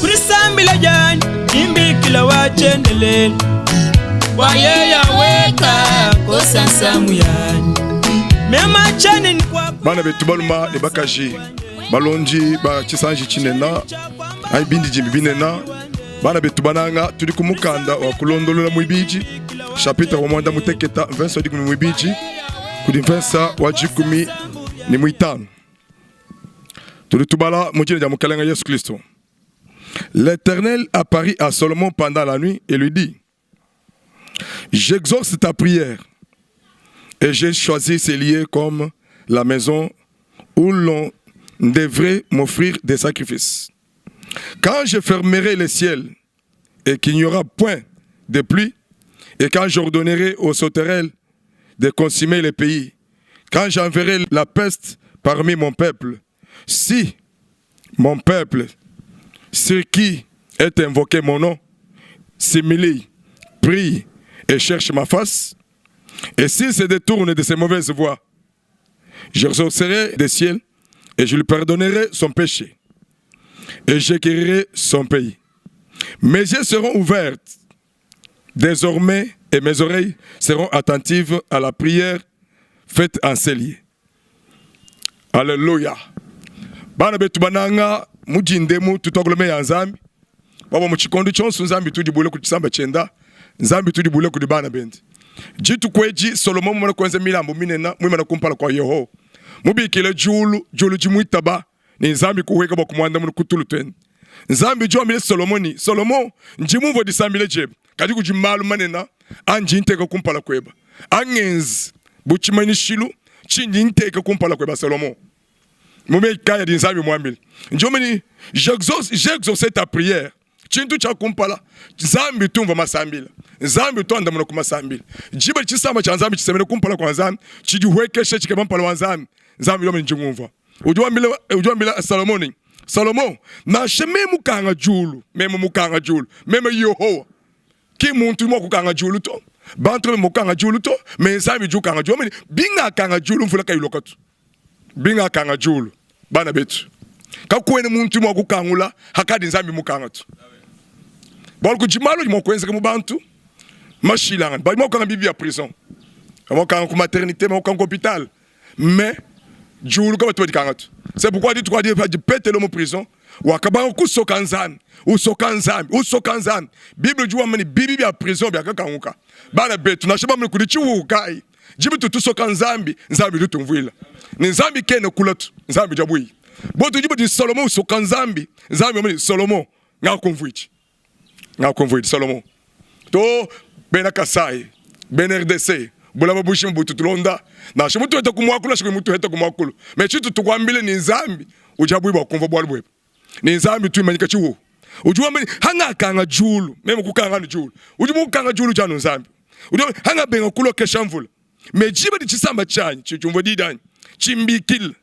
Kurisambila dianyi dimbikila wa tshiendelele bua yeya weka kosa nsamu yanyi mema tshieni nkwa Bana betu baluma ne bakaji balondi ba tshisanji tshinena anyi bindidimbi binena bana betu bananga tudi ku mukanda wa kulondolola muibidi chapitre wa muanda muteketa mvensa wa dikumi muibidi kudi mvensa wa dikumi ne muitanu tudi tubala mu dina dia mukalenge Yesu Kristo. L'Éternel apparut à Salomon pendant la nuit et lui dit: J'exauce ta prière et j'ai choisi ce lieu comme la maison où l'on devrait m'offrir des sacrifices. Quand je fermerai le ciel et qu'il n'y aura point de pluie, et quand j'ordonnerai aux sauterelles de consumer le pays, quand j'enverrai la peste parmi mon peuple, si mon peuple, sur qui est invoqué mon nom, s'humilie, prie et cherche ma face, et s'il se détourne de ses mauvaises voies, je ressortirai des ciels et je lui pardonnerai son péché et je guérirai son pays. Mes yeux seront ouverts désormais et mes oreilles seront attentives à la prière faite en ces lieux. Alléluia. Bana betu bananga mujindemu tutwakula ya Nzambi baba mu tshikondo tshionso Nzambi tudi bule ku tshisamba tshienda Nzambi tudi bule kudi bana bende dituku edi Solomo mumane kuenza milambu minene muimane kumpala kua Yehowa mubikile diulu diulu dimuitaba ne Nzambi kuhueka bua kumuandamuna ku tulu tuende. Nzambi udi wambila Solomo ne, Solomo, ndi mumvue disambila diebe, kadi kudi malu manene andi nteka kumpala kuebe, angenze bu tshimanyishilu tshindi nteka kumpala kuebe. Solomo, mu meyi kayi adi Nzambi muambile? Ndi wamba ne, J'ai exaucé ta prière. Tshintu tshia kumpala, Nzambi tumvua masambila, Nzambi utuandamuna ku masambila. Diba tshisamba tshia Nzambi tshisemena kumpala kua Nzambi, tshidihuekesha tshikeba mpala wa Nzambi, Nzambi udi wamba ne, ndi ngumvua. Udi wambila, udi wambila Salomo ne, Salomo, nansha meme mukanga diulu, meme mukanga diulu, meme Yehowa, ki muntu mua kukanga diulu to, bantu meme mukanga diulu to, me Nzambi udi ukanga diulu. Wamba ne, bingakanga diulu mvula kayiloka to. Bingakanga diulu, bana betu, kakuena muntu mua kukangula hakadi Nzambi mukanga to. Bualu kudi malu adi mua kuenzeka mu bantu mashilangane. Badi mua kukanga bibi bia prison, badi mua kukanga ku maternite, badi mua kukanga ku hopital, mais diulu kabatu badikanga to. C'est pourquoi dituku adi padi Petelo mu prison wakabanga kusoka Nzambi, usoka Nzambi, usoka Nzambi. Bible udi wamba ne bibi bia prison biakakanguka. Bana betu, nansha bamane kudi tshihuhu kayi, jibi tutusoka Nzambi, Nzambi udi utumvuila. Ne Nzambi kena kula tu, Nzambi udi abuyi. Bo tudi badi Solomo usoka Nzambi, Nzambi wamba ne Solomo ngakumvuidi. Ngakumvuidi Solomo. To bena Kasai, bena RDC, bulaba bujima butu tulonda nansha mutuheta ku muakulu nansha mutuheta ku muakulu me tshitu tukuambile ni Nzambi udi abuyi bua kumvua bualu buebe ni Nzambi tuimanyika tshihuhu udi wamba ne hangakanga diulu meme kukanga anu diulu udi mukanga diulu dia anu Nzambi udi wamba hangabenga kulokesha mvula me diba di tshisamba tshianyi tshiumvua di dianyi tshimbikile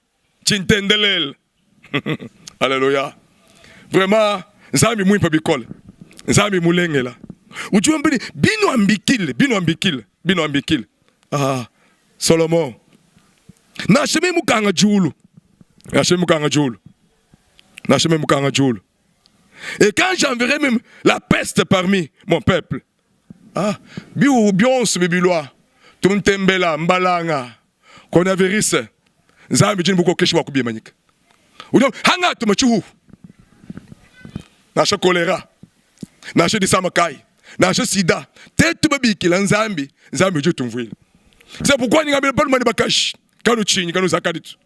tshintendelele Alléluia. Vraiment Nzambi muimpe bikole. Nzambi mulengela. Udi wamba ne binuambikile, binuambikile, binuambikile. Ah, Solomon. Nansha meme mukanga diulu. Nansha meme mukanga diulu. Nansha meme mukanga diulu. Et quand j'enverrai même la peste parmi mon peuple. Ah, bihuhu bionso bibilua tuntembela mbalanga coronavirus Nzambi udi ne bukokeshi bua kubimanyika. Udi hangatuma tshihuhu nansha kolera nansha disama kayi nansha sida, tetu babikila Nzambi, Nzambi udi utumvuila. C'est pourquoi ningambila balume ne bakaji, kanutshinyi kanuzakadi tu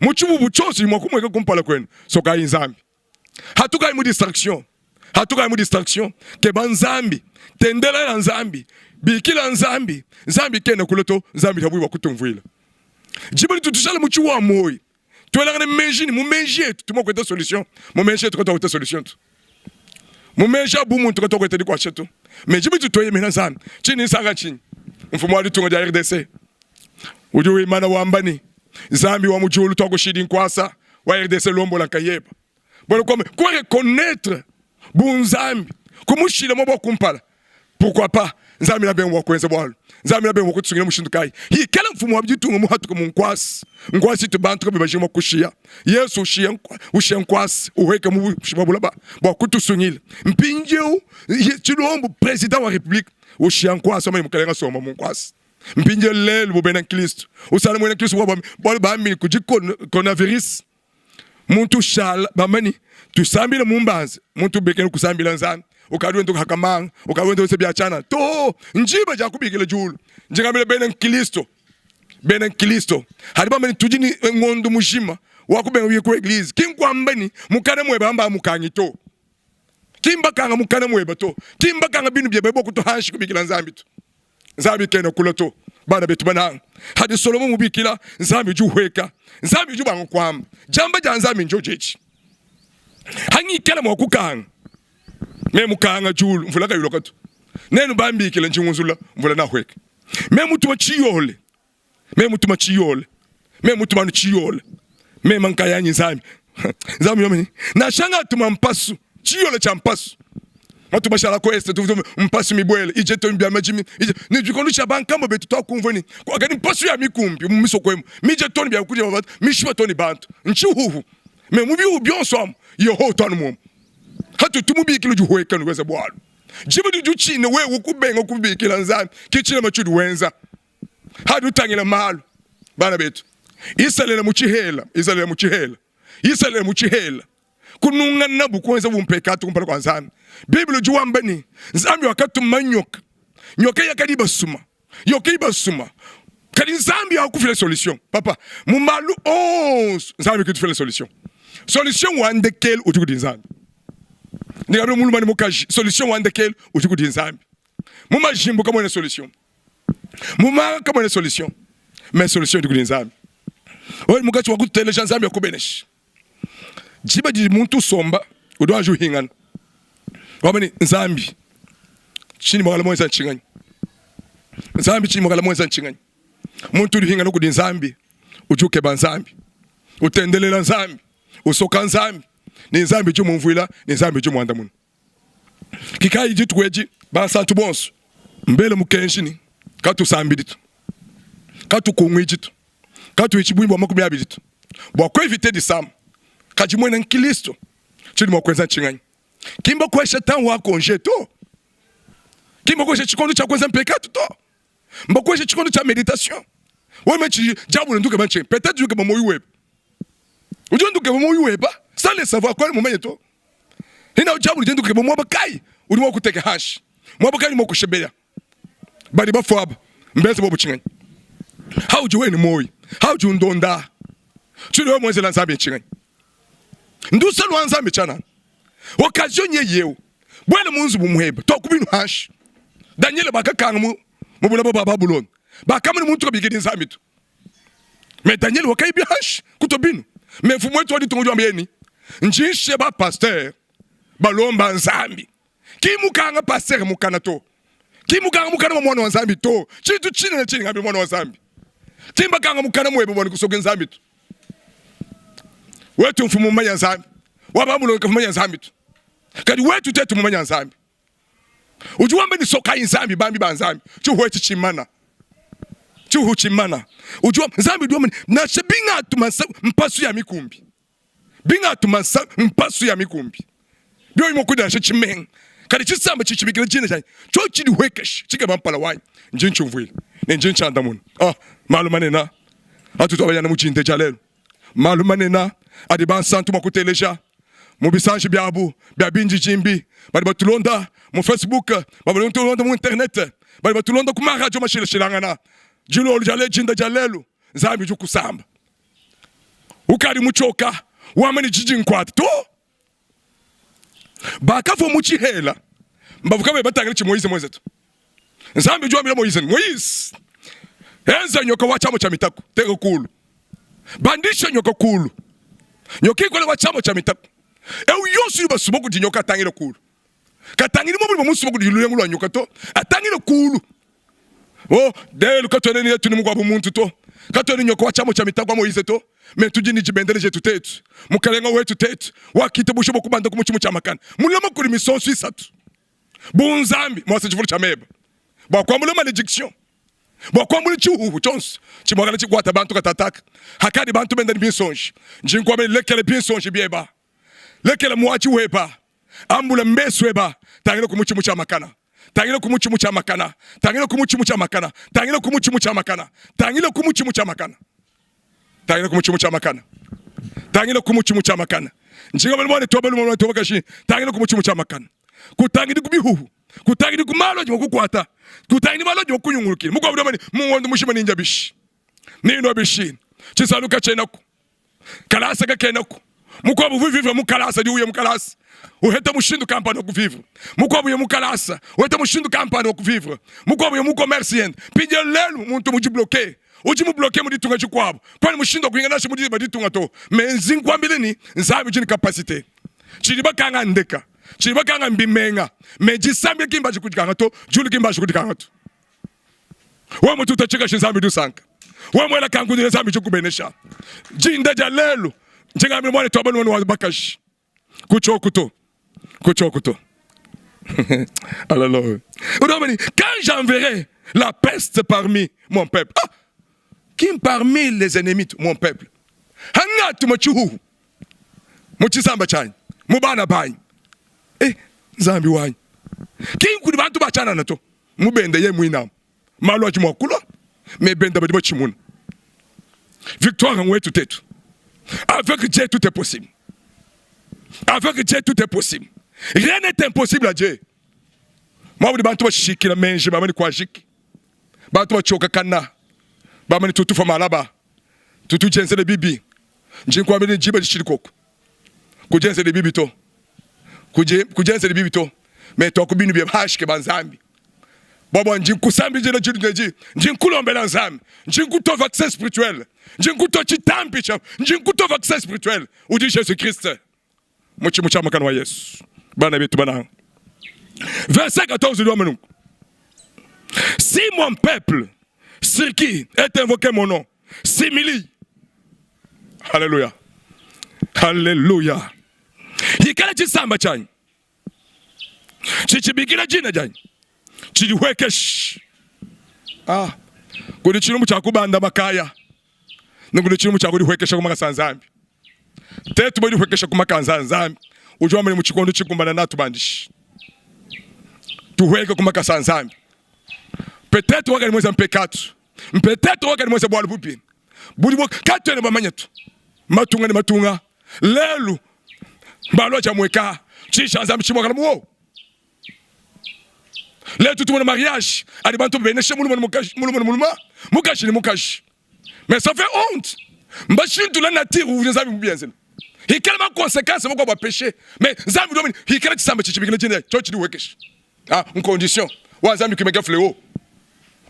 mu tshibubu tshionso mua kumueka kumpala kuenu, sokayi Nzambi. Hatukayi mu distraction, hatukayi mu distraction, keba Nzambi, tendelela Nzambi, bikila Nzambi. Nzambi kena kule to, Nzambi udi bua kutumvuila. Diba ditu tushala mu tshiwa muoyo, tuelangane meji ne mu meji etu tumua kueta solution, mu meji etu katuakueta solution tu. Mu meji a bumuntu katuakueta dikuatshisha to. Mais diba ditu tueyemena Nzambi, tshini nsanga tshinyi? Mfumu wa ditunga dia RDC udi wimana wamba ne Nzambi wa mu diulu tuakushidi nkuasa wa RDC lombola nkayeba bwana kwame ku reconnaître bu Nzambi kumushila muaba wa kumpala pourquoi pas Nzambi na benga bua kuenza bualu. Nzambi nabe mua kutusungila mushindu kayi? Hikala mfumu wa ditunga muhatuke mu nkuasa, nkuasa itu bantu kabi bajinga mua kushiya. Yesu ushiya ushiya nkuasa uhueka mu bushiba bulaba bua kutusungila. Mpindieu Tshilombo president wa republique ushiya nkuasa wamanya mukalenga asomba mu nkuasa. Mpindieu lelu bu bena Kristo usala muena Kristo bua bualu bambi kudi coronavirus muntu ushala bamani tusambile mu mbanza muntu ubikila kusambila Nzambi ukadi wenda uhaka manga ukadi wenda wenza bia tshianana to njiba dia kubikila diulu njingambile bena nkristo bena nkristo hadi bamba ni tudi ni ngondo mujima wa kubenga kuya ku eglise ki nkuamba ni mukana muebe amba mukangi to ki mbakanga mukana muebe to ki mbakanga binu biebe bua kutu hanshi kubikila Nzambi to Nzambi kena kula to bana betu bananga hadi Solomo mubikila Nzambi udi uhueka Nzambi udi ubanga kuamba jamba dia Nzambi njo jetshi hangikala mua kukanga me mukanga julu mvula kayiloka to nenu bambikila njingunzula mvula nahueka me mutuma tshiyole me mutuma tshiyole me mutuma anu tshiyole mema nkayanyi Nzambi Nzambi yomenyi nansha ngatuma mpasu tshiyole tshia mpasu matu bashala ko este tuvu mpasu mibuele ije to bia majimi ije ni bikondo tshia bankambo betu twakumvua ni kwakadi mpasu ya mikumbi mu misoko emu mije to ni bia kudia bantu mishiba to ni bantu ntshihuhu me mu bihu bionso amu Yehowa utu anu muomu hatu tumubikila udi uhueka ni weza bualu jibu didi utshina wewe kubenga kubikila Nzambi ki tshilema tshiudi wenza Hadi utangila malu bana betu Isalele mu tshihela Isalele mu tshihela Isalele mu tshihela kununga nabu kuenza bumpekatu kumpala kua Nzambi. Bible udi wamba ne Nzambi wakatuma nyoka, nyoka yakadi ibasuma, nyoka ibasuma kadi Nzambi akufila solution papa mu malu onso Nzambi kutufila solution. Solution wa ndekelu udi kudi Nzambi. Ndikabila mulume ne mukaji solution wa ndekelu udi kudi Nzambi. Mu majimbu kamuena solution. Mu manga kamuena solution. Mais solution udi kudi Nzambi. Wewe mukaji wa kuteleja Nzambi akubeneshe. Diba didi muntu usomba udi wanji uhingana. Wamba ne Nzambi tshini mwakala mwenza ntshinganyi. Nzambi tshini mwakala mwenza ntshinganyi. Muntu udi uhingana kudi Nzambi udi ukeba Nzambi, utendelela Nzambi, usoka Nzambi, ne Nzambi udi umumvuila ne Nzambi udi umuandamuna. Kikayi dituku edi bansantu bonso mbele mukenji ne katusambidi to, katukunguidi to, katuitshi bungi bua 20 to bua kuevite disama. Kadi muena nkristo tshidi mua kuenza ntshinganyi? Ki mbakuesha temps wa konje to, ki mbakuesha tshikondo tshia kuenza mpekatu to, mbakuesha tshikondo tshia meditation. Wewe tshidi diabolo ndukeba ntshinyi? Peut-être ukeba muoyo webe, udi ndukeba muoyo webe sans le savoir, kuena mumanye to. Hina diabolo udi ndukeba muaba kayi udi mua kuteka hanshi, muaba kayi udi mua kushebeya badi bafua aba mbenze bobo tshinganyi? Haudi wewe ne muoyo, haudi undonda, tshidi wewe muenzela Nzambi ntshinganyi? Ndusa lua Nzambi tshianana occasion nyeyeu buele mu nzubu muebe tuakubinu hanshi. Danyele bakakanga mu mu bulaba bua Babulona, bakamona muntu kabikidi Nzambi to. Me Danyele wakaibia hanshi kutua binu. Me mfumu wetu wa ditunga udi wamba yeye ni njinshe ba pasteur balomba Nzambi ki mukanga pasteur mukana to ki mukanga mukana wa mwana wa Nzambi to tshintu tshinene tshini ngambi mwana wa Nzambi ki mbakanga mukana muebe bua nikusoke Nzambi to wetu mfumu mumanya Nzambi wa Babulona kafumanya Nzambi to kadi wetu tetu mumanya Nzambi udi wamba ni sokayi Nzambi bambi ba Nzambi tshihu etshi tshimana tshihu tshimana udi wamba Nzambi udi wamba nansha bingatuma mpasu ya mikumbi bingatuma mpasu ya mikumbi bioyi mua kudansha tshimenga kadi tshisamba tshitshibikila dina tshianyi tsho tshidihuekeshe tshikeba mpala wanyi ndi ntshiumvuila ne ndi ntshiandamuna. Ah, malu manene atutu abayana mu tshinte tshia lelu, malu manene adi bansantu mua kuteleja mu bisanji biabu bia bindidimbi, badi batulonda mu Facebook, badi batulonda mu internet, badi batulonda ku ma-radio mashilashilangana. Dilolo dia lelu, dinda dia lelu, Nzambi udi ukusamba. Ukadi mutshioka, wamba ne tshidi nkuata to. Bakavua mu tshihela, mbavua kabayi batangila tshi Moize muenze to. Nzambi udi wambila Moize ne, Moize, enza nyoka wa tshiamua tshia mitaku, teka kulu, bandisha nyoka kulu, nyoka ikole wa tshiamua tshia mitaku. Eu yonso udi basuma kudi nyoka atangile kulu, katangili muaba udi bamusuma kudi lulengu lua nyoka to, atangile kulu. Oh, lelu katuena ne yetu ne mukuabu muntu to, katuena ne nyoka wa tshiamua tshia mitaku wa Moize to, me tudi ne dibendele dietu tetu, mukalenga wetu tetu wakitabusha bua kubanda ku mutshi mutshiamakane mulama kudi misonso isatu bu Nzambi muase tshifulu tshia meba bua kuambula malediction. Bua kuambula tshihuhu tshionso tshimuakala tshikuata bantu katataka, hakadi bantu benda ne binsonji, ndi nkuambila, lekela binsonji bieba, lekela muadi weba, ambula mbesu eba, tangila ku mutshi mutshiamakana, tangila ku mutshi mutshiamakana, tangila ku mutshi mutshiamakana, tangila ku mutshi mutshiamakana, tangila ku mutshi mutshiamakana, tangila ku mutshi mutshiamakana, tangila ku mutshi mutshiamakana. Njinga bana muanetu wa balume, muanetu wa bakaji, tangila ku mutshi mutshiamakana. Kutangidi ku bihuhu, kutangidi ku malu adi mua kukuata, kutangidi malu adi mua kunyungulukila. Mukuabu udi wamba ne, mu ngondo mujima nindia bishi, ninua bishi, tshisalu katshienaku, kalasa kakenaku. Mukuabu uvua vivre mu kalasa, udi uya mu kalasa uheta mushindu kampanda wa kuvivre. Mukuabu uya mu kalasa uheta mushindu kampanda wa kuvivre. Mukuabu uya mu commerce yende. Mpindieu lelu muntu mudi bloke, udi mubloke mu ditunga dikuabu, kuena mushindu wa kuhingana nansha mu ditunga to. Mais nzi nkuambile ni Nzambi udi ne capacite. Tshidi bakanga ndeka, tshidi bakanga mbimenga, mais disambila ki mbaji kudikanga to, diulu ki mbaji kudikanga to. Wewe mututa tshikashi Nzambi udi usanka. Wewe muela kankundila Nzambi udi ukubenesha. Dinda dia lelu njingambile muanetu wa balume ne wa bakaji kutshioku to, kutshioku to. Alléluia. Udi quand j'enverrai la peste parmi mon peuple. Ah, qui parmi les ennemis mon peuple. Hangatuma tshihuhu mu tshisamba tshianyi, mu bana banyi. Eh, Nzambi wanyi. Ki nkudi bantu ba tshianana to. Mubende ye muinamu. Malu adi mua kulua, me benda badi batshimuna. Victoire ngwetu tetu. Avec Dieu tout est possible. Avec Dieu tout est possible. Rien n'est impossible à Dieu. Mwa budi bantu bashikila menji bamani kuajiki. Bantu batshiokakana bamani tutufa malaba. Tutu dienzele bibi. Ndi nkuambila ne diba ditshidi koku. Kudienzele bibi to. Kudienzele bibi to. Me tuaku binu bia hashike ba Nzambi. Bua ndi nkusambidila dilu nedi, ndi nkulombela Nzambi, ndi nkutua vaccin spirituel, ndi nkutua tshitampi tshia, ndi nkutua vaccin spirituel udi Jésus Christ. Mu tshimu tshia makana wa Yesu. Bana betu bananga. Verset 14 udi wamba nunku. Si mon peuple sur qui est invoqué mon nom s'humilie. Alléluia. Alléluia. Hikala tshisamba tshianyi tshitshibikila dina dianyi tshidihuekeshi. Ah, kudi tshilumbu tshia kubanda makaya ne kudi tshilumbu tshia kudihuekesha ku makasa a Nzambi. Tetu badihuekesha ku makasa a Nzambi, udi wamba ne mu tshikondo tshikumbana natubandishi tuhueke ku makasa a Nzambi. Peut-être wakadi muenza mpekatu, peut-être wakadi muenza bualu bubi budi katuena bamanye tu matunga ne matunga lelu malu adi amueka tshisha Nzambi tshimuakala muwo lelu tutumona mariage adi bantu benesha mulume ne mukaji mulume ne mulume mukaji ne mukaji mais ça fait honte mbashintula nature uvua Nzambi mubienzela hikala ma conséquence moko ba péché mais Nzambi udi hikala tshisamba tshitshibikila tshine tsho tshidi wekesha ah en condition wa Nzambi kuimeka fléau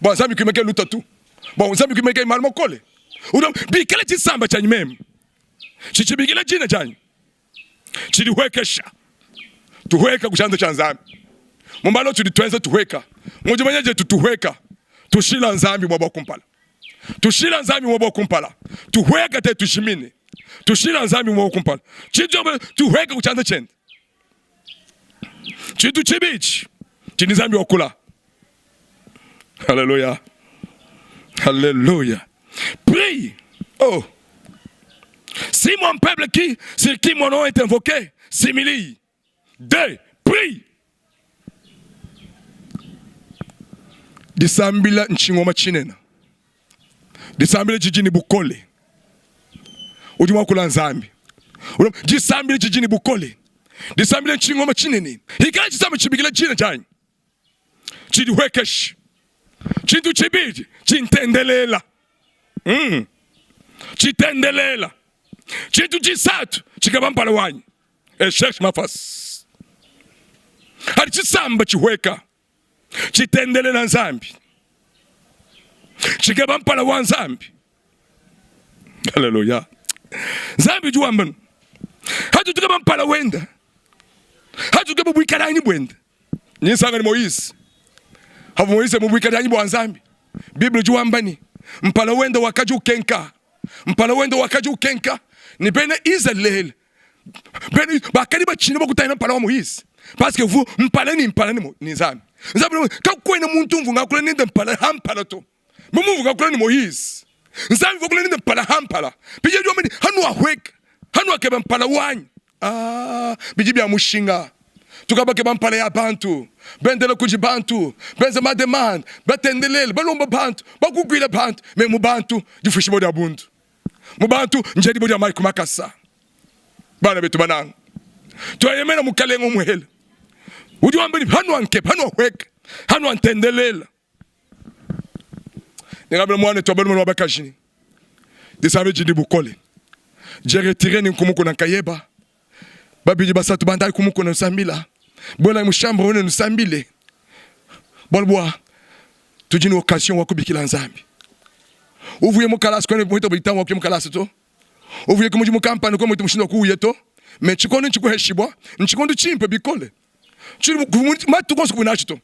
bua Nzambi kuimeka lutatu bua Nzambi kuimeka malu makole udi bikala tshisamba tshianyi meme tshitshibikila dina tshianyi tshidihuekesha tuhueka ku tshianza tshia Nzambi mu malu atudi tuenza tuhueka mu dimanya dietu tuhueka tushila Nzambi muaba wa kumpala tushila Nzambi muaba wa kumpala tuhueka te tujimine tushila Nzambi muaba wa kumpala tshintu tuhueka ku tshianza tshiende tshintu tshibidi tshidi Nzambi wakula Alléluia. Alléluia. Prie. Oh. Si mon peuple qui, sur qui mon nom est invoqué, s'humilie. Deux. Prie. Disambila ntshingoma tshinene. Disambila didi ne bukole. Udi mua kula Nzambi. Disambila didi ne bukole. Disambila ntshingoma tshinene. Hikala tshisamba tshibikila dina tshianyi. Tshidihuekeshe. Tshintu tshibidi tshintendelela. Mm. Tshitendelela. Tshintu tshisatu tshikeba mpala wanyi. Et cherche ma face. Hadi tshisamba tshihueka tshitendelela Nzambi tshikeba mpala wa Nzambi. Haleluya! Nzambi udi wamba hadi tukeba mpala wenda, hadi tukeba buikalanyi buenda. Ninsangane Moise havua Moise mu buikalanyi bua Nzambi. Bible udi wamba ne mpala wenda wakadi ukenka, mpala wenda wakadi ukenka ne bena Izalele bena bakadi batshina bua kutangila mpala wa Moise parce que vous mpala ni mpala ni Nzambi. Nzambi kakuena muntu mvua ngakula nende mpala ha mpala to. Bu muvua ngakula ne Moyize, Nzambi uvua wakula nende mpala ha mpala. Bidi biamba ne, Hanuahueka, hanuakeba mpala wanyi. Ah, bidi bia mushinga. Tukabakeba mpala ya bantu, bendela kudi bantu, benza ma demande, batendelele, balomba bantu, bakukuila bantu, me mu bantu difuishibua dia bundu. Mu bantu njadibua dia mayi ku makasa. Bana betu bananga, tueyemena Mukalenga umuhele udi wamba ne, hanuankeba, hanuahueka, hanuantendelela. Ngambila muanetu wa balume ne wa bakaji ne, disambila didi bukole. Je retire ni nkumukuna nkayeba babidi basatu bandayi kumukuna nusambila buelayi mu chambre wenu nusambile bualu bua tudi ne occasion wa kubikila Nzambi. Uvuye mu kalasa kwene muita buitanga wa mu kalasa to uvuye ku mudimu kampanda kwa muita mushindu wa kuuya to me tshikondo ntshikuheshibua ntshikondo tshimpe bikole tshidi matuku onso kubunatshi to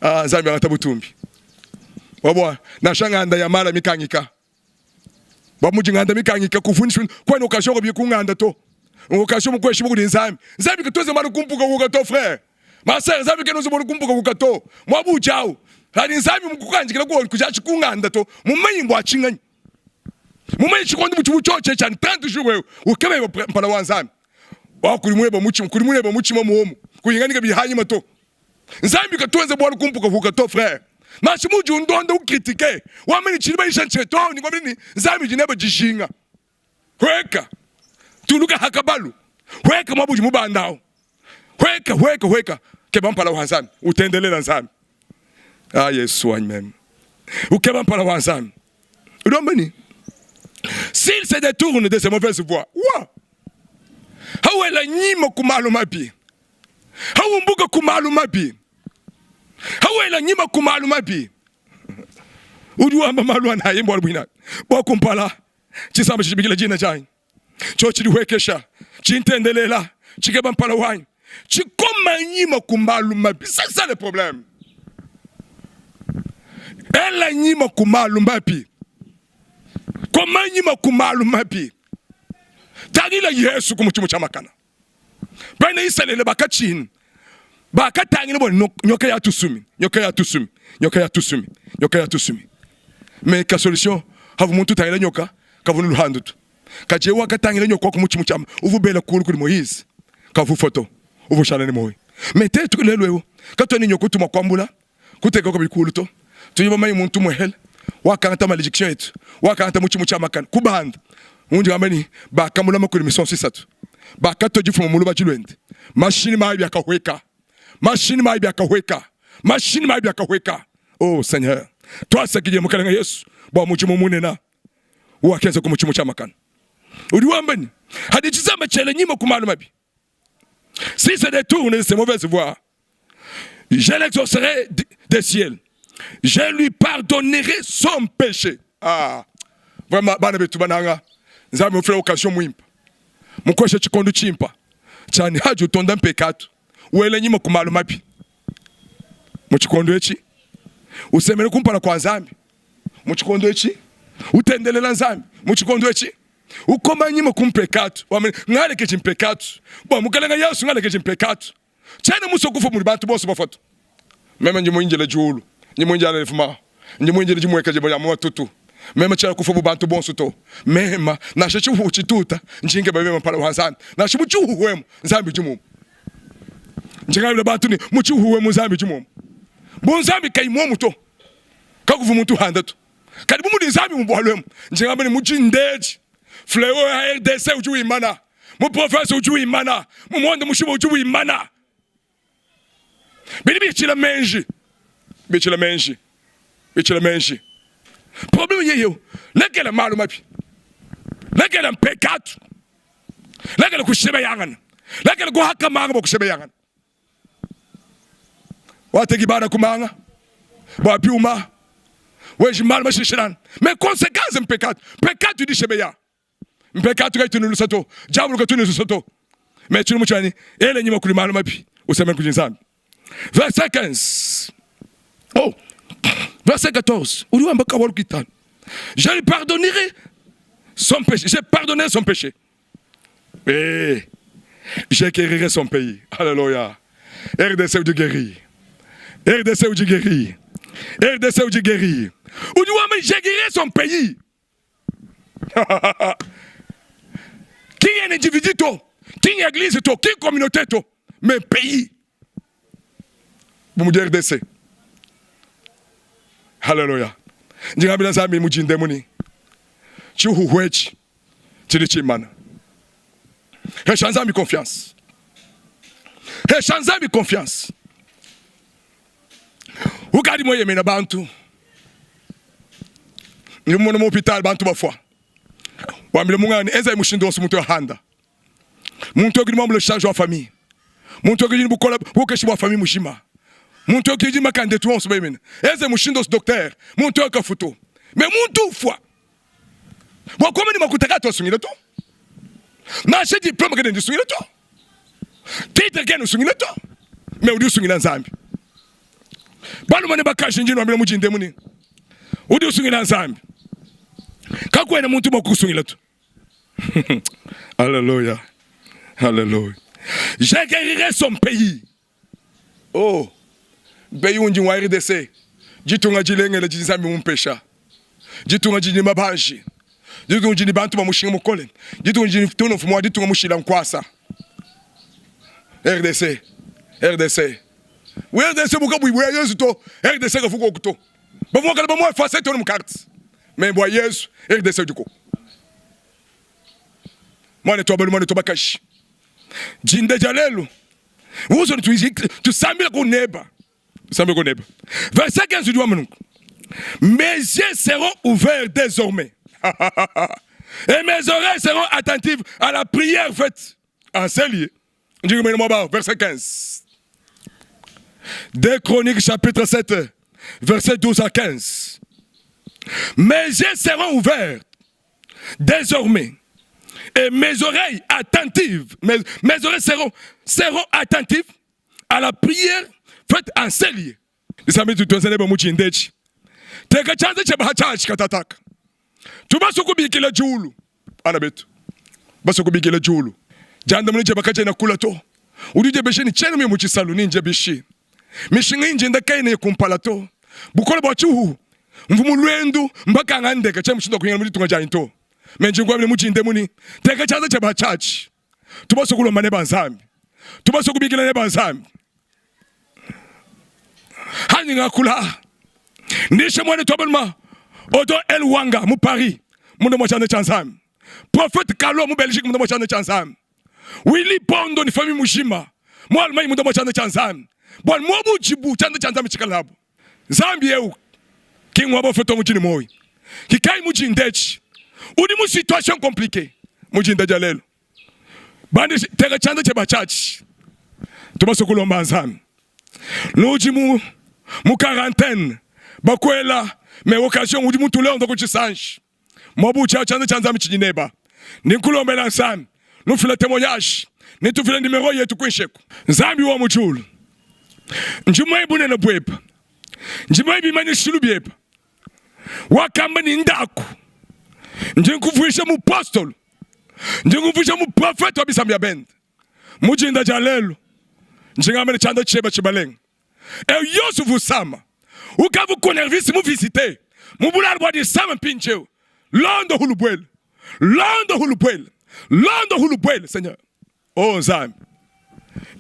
ah, Nzambi angata butumbi wabwa nansha nganda ya mala mikangika bwa mudi nganda mikangika kuvundisha kwani occasion ko ku nganda to occasion mukweshi kudi Nzambi Nzambi katoze malu kumpuka kuka to frère ma sœur Nzambi kenoze malu kumpuka kuka to mwabujawu hadi Nzambi mukukanjikila ku kujachi ku nganda to mumanyi mbwa chinganyi mumanyi tshikondo mutshibu tshotshe tshia 30 jours wewe ukebe mpala wa Nzambi wakulimweba muchima kulimweba muchima muomu kuyinganika bihanyima to Nzambi katuenze bualu kumpukapuka to frère nansha mudi undonda ukritike wamene tshidi bayisha ntshe to ni ni Nzambi di nebe dijinga hweka tuluka hakabalu hweka mwabudi mubandawo hweka hweka hweka keba mpala wa Nzambi utendelela Nzambi ah Yesu wanyi meme ukeba mpala wa Nzambi udombeni s'il se détourne de ses mauvaises voies wa hawela nyima ku malu mabi hawumbuka ku malu mabi hawela nyima ku malu mabi udi wamba malu anayi mbualu buina bua kumpala tshisamba tshibikila dina dianyi tshio tshidihuekesha tshintendelela tshikeba mpala wanyi tshikoma nyima ku malu mabi c'est ça le problème ela nyima ku malu mabi koma nyima ku malu mabi tangila yesu ku mutshimu tshiamakana Bena Isalele bakatshina, bakatangila bua nyoka ya tusumi, nyoka ya tusumi, nyoka ya tusumi, nyoka ya tusumi. Me ka solution havu muntu utangila nyoka kavunu luhandu tu. Kadi yewe wakatangila nyoka ku mutshimu tshia uvu bela kulu kudi Moise kavu foto uvu shala ne moyo. Me tetu lelu eu katuena nyoka utuma kuambula kuteka ko bikulu to. Tudi bamanye muntu muhele wakangata malediction etu wakangata mutshimu tshia makana kubanda undi ngamba ni bakamulama kuli misonso isatu bakatwa difuma mu lubatshi luende mashini mayi biakahueka mashini mayi biakahueka mashini mayi biakahueka oh seigneur twasakidie mukalenga yesu bua mudimu munena wakenza ku mutshimu tshia makana udi wamba ni hadi tshisamba tshiele nyima ku malu mabi si se détourne de ses mauvaises voies je l'exaucerai des ciels je lui pardonnerai son péché ah vraiment bana betu bananga nzambi mufila occasion muimpa mukwesha tshikondo tshimpa tshani haji utonda mpekatu wele nyima ku malu mabi mu tshikondo etshi usemene kumpala kua nzambi mu tshikondo etshi utendelela nzambi mu tshikondo etshi ukoma nyima ku mpekatu ngalekeji mpekatu bua mukalenga yesu ngalekeji mpekatu Tshiena musue kufua mudi bantu bonso bafua to. Meme ndi muindile diulu, ndi muindile enlevement, ndi muindile dimueka dia mu matutu. Meme tshiena kufua bu bantu bonso to. Mema nansha tshihuhu tshituta, ndi nkeba meme mpala wa Nzambi. Nansha mu tshihuhu emu, Nzambi udi muomu. Ndi ngambila bantu ne, mu tshihuhu emu Nzambi udi muomu. Bu Nzambi kayi muomu to, kakuvua muntu uhanda to. Kadi bu mudi Nzambi mu bualu emu, ndi ngamba ne mu dindedi, Fleo ya RDC udi wimana. Mu province udi wimana, mu monde mujima udi wimana. Bidi bitshila menji, bitshila menji, bitshila menji. Probleme yeyo, lekela malu mabi, lekela mpekatu, lekela kushebeyangana, lekela kuhaka manga bua kushebeyangana. Wateki bana kumanga bua biuma, weji malu mashilashilangana, mais consequence mpekatu, mpekatu idi shebeya. Mpekatu kayitu ne luse to, diabolo katu ne luse to. Me tshilumbu tshianyi, ele nyima kudi malu mabi, usemene kudi Nzambi. Verset 15. Oh, verset 14. Udi wamba kawalu kitanu. Je lui pardonnerai son péché. Je pardonnerai son péché. Eh, je guérirai son pays. Alléluia. RDC udi guéri. RDC udi guéri. RDC udi guérir. Udi wamba je guérirai son pays. Qui est un individu to, qui est église to, qui est communauté to, mais pays. Bu mudi RDC. Haleluya. Njingambila Nzambi mujinde muni. Tshihuhu etshi tshidi tshimana. Hesha Nzambi confiance. Hesha Nzambi confiance. Ukadi mueyemena bantu. Ndi mumona mu hopital bantu bafua. Wambile munganga ne enzayi mushindu wonso muntu ahanda. Muntu eu kudi muambule charge wa famille. Muntu eu kudi bukola bukokeshi bua famille mujima. Muntu eu kudi makanda etu onso beyemena. Enze mushindu wonso docteur. Muntu eu kafutu. Mais muntu ufua. Bua kuamba ne makuta kaatu asungila to. Nansha diplome kena ndisungila to. Titre kena usungila to. Mais udi usungila Nzambi. Balume ne bakaji ndi nuambila mujinde muni. Udi usungila Nzambi. Kakuena muntu mua kukusungila to. Alléluia. Alléluia. Je guérirai son pays. Oh, pays undi wa RDC. Ditunga dilengele didi Nzambi mumpesha. Ditunga didi ne mabanji. Ditunga didi ne bantu ba mushinga mukole. Ditunga didi ne mfumu wa ditunga mushila nkuasa. RDC. RDC. We RDC buka bui bua Yesu to. RDC kafuko kuto. Bavua kala bamua effacer to mu carte. Mais bua Yesu RDC diko. Mwana to balu mwana to bakashi. Jinde ja lelu. Uzo tusambila ku neba. Tusambila ku neba. Verset 15 du wamanu. Mes yeux seront ouverts désormais. Et mes oreilles seront attentives à la prière faite en ce lieu. Verset 15. 2 Chroniques chapitre 7, verset 12 à 15. Mes yeux seront ouverts désormais et mes oreilles attentives, mes, mes oreilles seront, seront attentives à la prière faite en ce lieu. Disambi tutwenzele ba mutshindechi. Teka tshianza tshiebe ha tshiatshi katataka. Tubaso kubikila diulu. Bana betu. Baso kubikila diulu. Diandamuna diebe kadiena kula to. Udi udiebesha ne tshiena muye mu tshisalu ne ndie bishi. Mishinga indi enda kayena ya kumpala to. Bukole bua tshihuhu mvua mu luendu mbakanga ndeka tshiena mushindu wa kuhingana mu ditunga dianyi to. Me ndi nkuambila mutshinde muni teka tshianza tshiebe ha tshiatshi. Tubaso kulomba ne ba Nzambi. Tubaso kubikila ne ba Nzambi. Hanyi ngakula ndishe muanetu wa balume Odo El Wanga mu Paris munda mua tshianza tshia Nzambi. Prophète Kalo mu Belgique munda mua tshianza tshia Nzambi. Willy Pondo ni famille mujima mu Allemagne munda mua tshianza tshia Nzambi. Bualu muobu udibu tshianza tshia Nzambi tshikala nabu. Nzambi eu ki ngua bafeto mudi ne muoyo. Kikayi mudindetshi udi mu situation compliquée mudinda dia lelu. Bandi teka tshianza tshieba tshiatshi tubasue kulomba Nzambi. Nudi mu mu quarantaine bakuela mais occasion udi mutulonda ku tshisanji muabu tshia tshianza tshia Nzambi tshidi neba. Ndi nkulombela Nzambi nufila témoignage ne tufila numero yetu kuinshi eku. Nzambi wa mu diulu, ndi mumanyi bunene bueba, ndi mumanyi bimanyishilu bieba. Wakamba ne, Ndaku, ndi nkuvuija mupostolo, ndi nkuvuija muprofete wa bisamba bia bende. Mu dinda dia lelu, ndi ngamba ne, tshianza tshiebe tshibalenge. Eu yonso uvua usama ukavua ku nervisi mu visite mu bulalu bua disama mpindieu. Londo hulubuele, londo hulubuele, londo hulubuele, Seigneur. Oh Nzambi,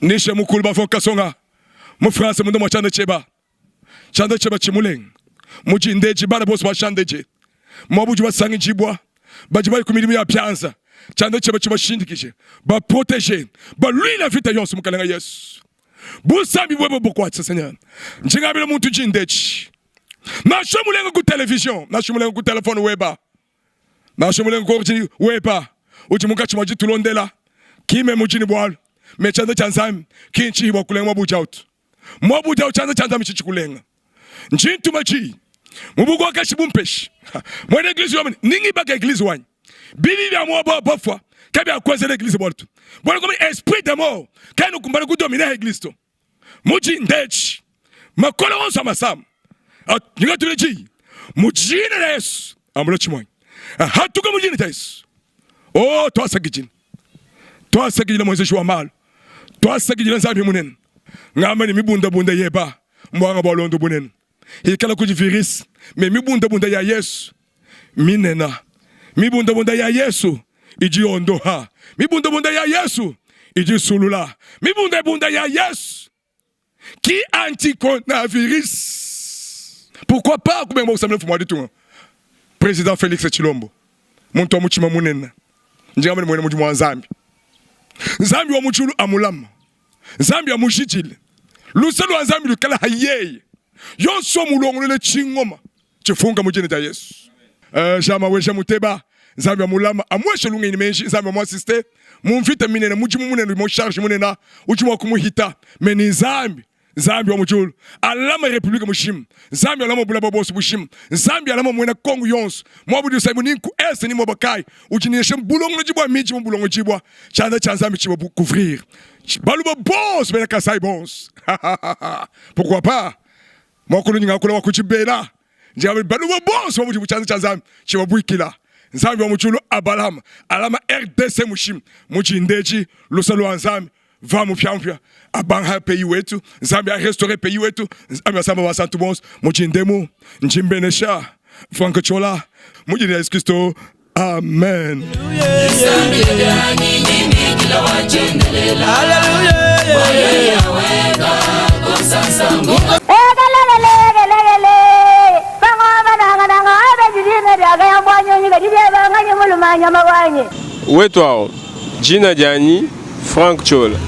ndishe mukulu bavua kasonga mu France munda mua tshianza tshieba. Tshianza tshieba tshimulenga mu dindeji, bana bonso ba tshiandeje muaba udi basangidibua badi bayi ku midimu ya bianza. Tshianza tshieba tshibashindikije, baprotege, baluila mvita yonso, Mukalenga Yesu. Busambi buebe bukuatshisha, Seigneur. Ndi ngambila muntu dindeji, nansha mulenga ku television, nansha mulenga ku telefone weba, nansha mulenga ku ordi weba, udi munkatshi mua ditulondela, kime mudi ne bualu, me tshianza tshia Nzambi ki ntshihi bua kulenga mabuji autu. Muabu udi tshianza tshia Nzambi tshidi tshikulenga. Ndi ntuma diyi mu bukokeshi bumpeshi. Muena eglise wa ningibaka eglise wanyi. Bibi bia muaba wa bafua kabiakuenzela eglise bualu to. Bualu comme esprit de mort kena ukumbana kudomina eglise to. Mudi ndeci makole onso a masama ningatule diyi mu dina dia Yesu ambula tshimuanyi hatuka mu dina dia Yesu. Oh tuasakidila tuasakidila mwenzeji wa malu tuasakidila Nzambi munene ngamba ne mibundabunda yeba mbuanga bua londo bunene. Ikala kudi virus me mibundabunda ya Yesu minena. Mibundabunda ya Yesu idi yondoha. Mibundabunda ya Yesu idi isulula. Mibundabunda ya Yesu ki anticoronavirus. Pourquoi pas kubenga kusambila mfumu wa ditunga President Felix Tshilombo, muntu wa mutshima munene, njinga mwene mudimu wa Nzambi. Nzambi wa mu diulu amulama, Nzambi amujidile, luse lua Nzambi luikale ha yeye, yonso mulongolole tshingoma tshifunka mu dina dia Yesu. Jean Maweja Muteba, Nzambi amulama, amueshe lungenyi ne meji, Nzambi amuasiste mu mvita minene, mudimu munene, mu charge munene udi mua kumuhita, me ni Nzambi Nzambi wa mu diulu alama republique mushima, Nzambi alama bulaba bonso bushima, Nzambi alama muena Kongo yonso muaba udi usaibu ni ku est ni muaba kai udi nesha bulongolodi bua miji mu bulongolodi bua tshianza tshia Nzambi tshiba bu couvrir baluba bonso bena Kasai bonso pourquoi pas muakulu nyingakula wa kuchibela njambi baluba bonso ba mudi tshianza tshia Nzambi tshibabuikila Nzambi wa mu diulu Abalama alama RDC mushima mujindeji lusa lua Nzambi va mupyampya abanga pays wetu Nzambi a restaurer pays wetu Nzambi asamba basantu bonso mujindemu njimbenesha Frank Chola mujini ya Yesu Kristo amen. Wetu awu, jina dianyi Frank Ciola.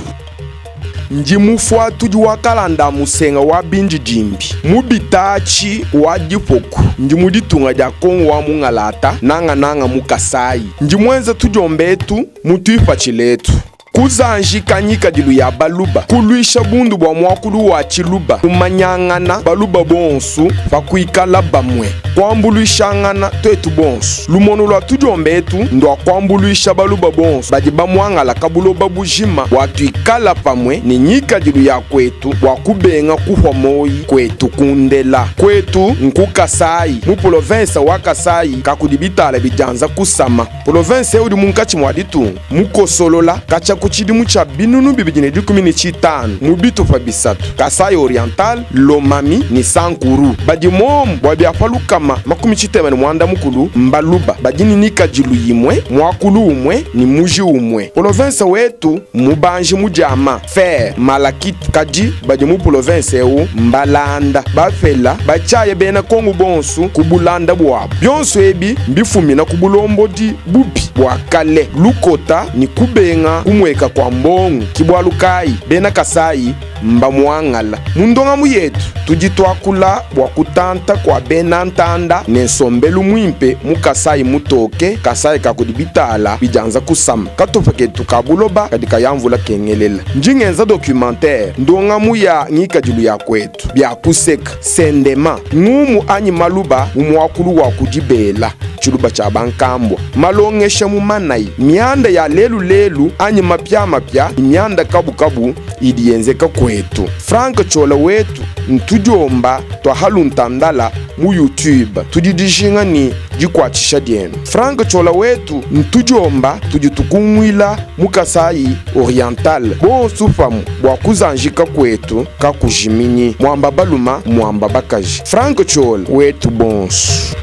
Ndi mufuatudi wa kalanda a musenga wa bindidimbi mu bitaatshi wa dipoku. Ndi mu ditunga dia Kongo wa mungalata, nangananga mu Kasayi. Ndi muenza tudiomba etu mu tuipatshila etu. Kuzanjika ngikadilu ya Baluba, kuluisha bundu bua muakulu wa Tshiluba, kumanyangana Baluba bonsu pa kuikala bamue, kuambuluishangana tuetu bonsu. Lumonu lua tudiomba etu ndua kuambuluisha Baluba bonsu badi bamuangalaka buloba bujima bua tuikala pamue ne ngikadilu ya kuetu bua kubenga kuhua moyi kuetu kundela. Kuetu nku Kasayi, mu polovensa wa Kasayi kakudi bitala bidianza kusama. Polovensa eu udi munkatshi mua ditunga, mukosolola katshia ku tshidimu tshia 2015 mu bitupa bisatu, Kasaï Oriental, Lomami ne Sankuru. Badi momu bua bia pa 35 mbaluba badi ne ngikadilu imue, muakulu umue ne muji umue. Polovensa wetu mmubanji mu diama, fer, malachite, kadi badi mu polovensa eu mbalanda, bapela, batshiaya bena Kongo bonsu ku bulanda buabu. Bionso ebi mbifumina ku bulombodi bubi bua kale, lukota ne kubenga kumueka kua mbongo. Ki bualu kayi bena Kasayi mbamuangala. Mu ndongamu yetu tudi tuakula bua kutanta kua bena ntanda ne nsombelu muimpe mu Kasayi mutoke, Kasayi ka kudi bitala bidianza kusama. Katupa ketu ka buloba kadi kaya mvula kengelela. Ndi ngenza documentaire, ndongamu ya ngikadilu ya kuetu, bia kuseka, sendema, ngumu anyi maluba mu muakulu wa ku dibela, tshiluba tshia bankambua, malongesha mu manayi, mianda ya lelu lelu anyi mapiamapia ne mianda kabukabu idi yenzeka kuetu. Franck Ciola wetu ntudiomba tua haluntandala mu YouTube. Tudi dijinga ni dikuatshisha dienu. Franck Ciola wetu ntudiomba tudi tukunguila mu Kasayi Oriental bonsu pamue bua kuzanjika kuetu kakujiminyi. Muamba baluma muamba bakaji. Franck Ciola wetu bonsu.